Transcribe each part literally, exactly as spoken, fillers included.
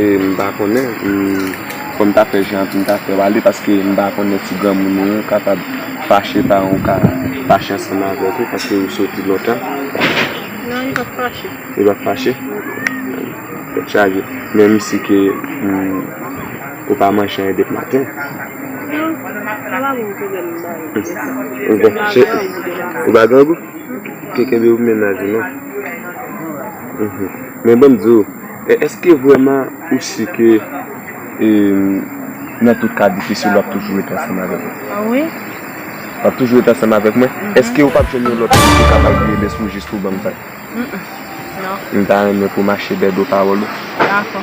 E, m pa konnen, m, fò m ta fè jan pou m ta fè w ale, paske m pa konnen si granmoun ou kapab fache, paran w ka fache ansanm avèk ou, paske ou soti lontan. Non, li p ap fache. Li p ap fache? Tèt chaje. Men m si ke, m, ou pa manje anyen depi maten. Non, sa pa bon pwoblèm m ba yo. Ou pa fache? Ou pa grangou? Ke kenbe pou mennaj ou, non? Mhm. Men ban m di w, e, èske vrèman ou si ke, e, nan tout ka difisil, w ap toujou rete ansanm avèk mwen? Ah wi. W ap toujou rete ansanm avèk mwen? Mhm. Èske ou p ap jwenn yon lòt moun ki kapab rele sou jis pou ban m sa? Mm-mm. Non. M ta renmen pou mache bèdo pawòl ou. Dakò.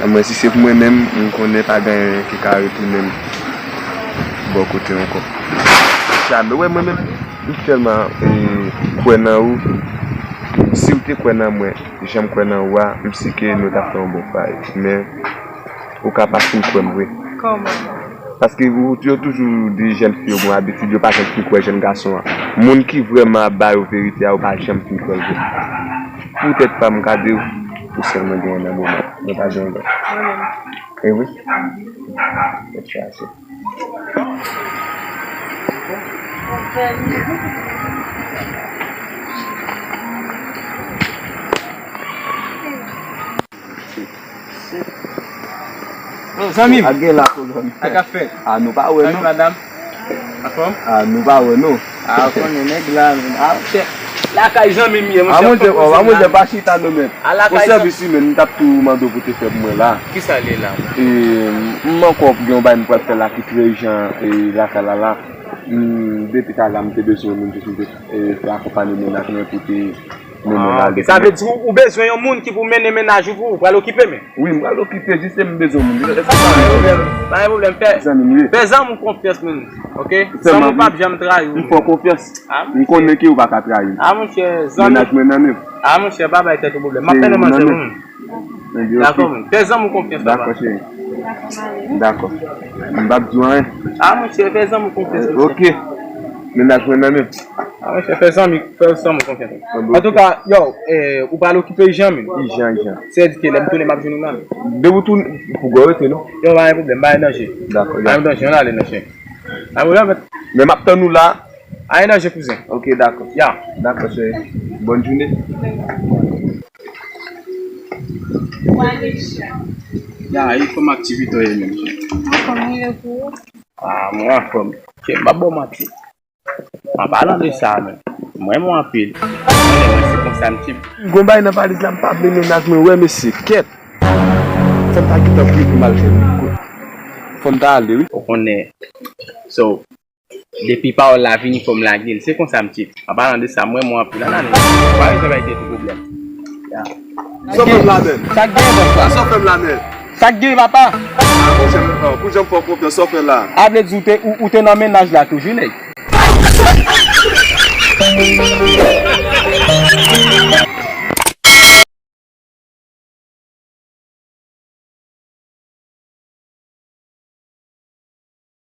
Mwen, si se pou mwen menm, m konnen pa gen anyen ki ka retounen m bò kote ankò. Jamè, wè, mwen menm, m tèlman, e, kwè nan ou. Si w te kwè nan mwen, jan m kwè nan ou a, m si ke nou t ap fè yon bon fay. Men, ou ka pa fin kwè m vre. Kòman? Paske ou, yo toujou di jèn fi yo gon abitid, yo pa janm fin kwè jèn gason an. Moun ki vrèman ap ba yo verite a, yo pa janm fin kwè l vre. Poutèt pa m ka di w, ou sèlman genyen nan moman. Mwen pa gen lòt. Mwen menm. E wi? Tèt chaje. Oh, zanmi m. Ak gen lakou, zanmi. Sa k ap fèt? A, nou pa wè, non. Salut, madame. Anfòm? A, nou pa wè, non. A, ou konnen nèg la, men. A, chè. Lakay zanmi m ye, monchè. A, monchè, oh, a, monchè, pa chita, non, men. A, lakay zanmi. Yon sèvis imen, m t ap tou mande w pou te fè pou mwen la. Kisa l ye la? E, m ankò gen yon bagay m pral fè la ki trè ijan, e, lakay la, la. M, depi talè a, m te bezwen yon moun ki te, e, te akonpanye mennaj mwen pou te mennen l ale. Ah, ok. Sa vle di ou, ou bezwen yon moun ki pou mennen mennaj ou pou ou, pral okipe men? Wi, m pral okipe, jis m bezwen moun. Pa gen pwoblèm, pa gen pwoblèm, fè, zanmi m ye. Fè zanmi w konfyans, men. Ok? Zanmi w p ap janm trayi w. M fè w konfyans. Ah, m konnen ke ou pa ka trayi m. Ah, monchè, zanmi. Mennaj mwen nan men w. Ah, monchè, pa bay tèt ou pwoblèm. M ap fè nan manzè ou menm. Dakò, men. Fè zanmi w konfyans, papa. Dakò, cheri. Dakò. M p ap di w anyen. Ah, monchè, fè zanmi w konfyans, monchè. Ok. Mennaj mwen nan men w. Ah, monchè, fè zanmi, fè zanmi w konfyans. Antouka, yo, eh, ou pral okipe ijan, men. Ijan, ijan. Sèdi ke lè m tounen, m ap jwenn ou la, men. Depi w tounen, pou gwo rete, non? Yo, pa gen pwoblèm, pa gen danje. Dakò, ya. Pa gen danje, ann ale, monchè. Pa gen pwoblèm, men. Men m ap tann ou la. Pa gen danje, kouzen. Ok, dakò. Ya. Dakò, cheri. Bòn jounen. Ya, e kòman aktivite w ye menm, cheri? Anfòm, wi, e pou ou? Ah, mwen anfòm. Cheri, m p ap ba w manti. An palan de sa menm, m renmen w anpil. Mwen, mwen, se konsa m ti. Gon bagay nan valiz la, m pa vle mennaj mwen wè, mesye, kèt. Fò m ta gentan priye pou m al jwenn li. Fò m ta ale, wi. Ou konnen. So, depi pawòl la vini, fò m lage l. Se konsa m ti. An palan de sa, m renmen w anpil. Ann ale. Pa bezwen bay tèt ou pwoblèm. Ya. Sa w fè m la menm? Sa k gen, bòs la? Sa w fè m la menm? Sa k gen, papa? Ah, monchè, oh, pou jan m fè w konfyans, sa w fè la? A vle di ou te, ou, ou te nan mennaj la toujou, nèg?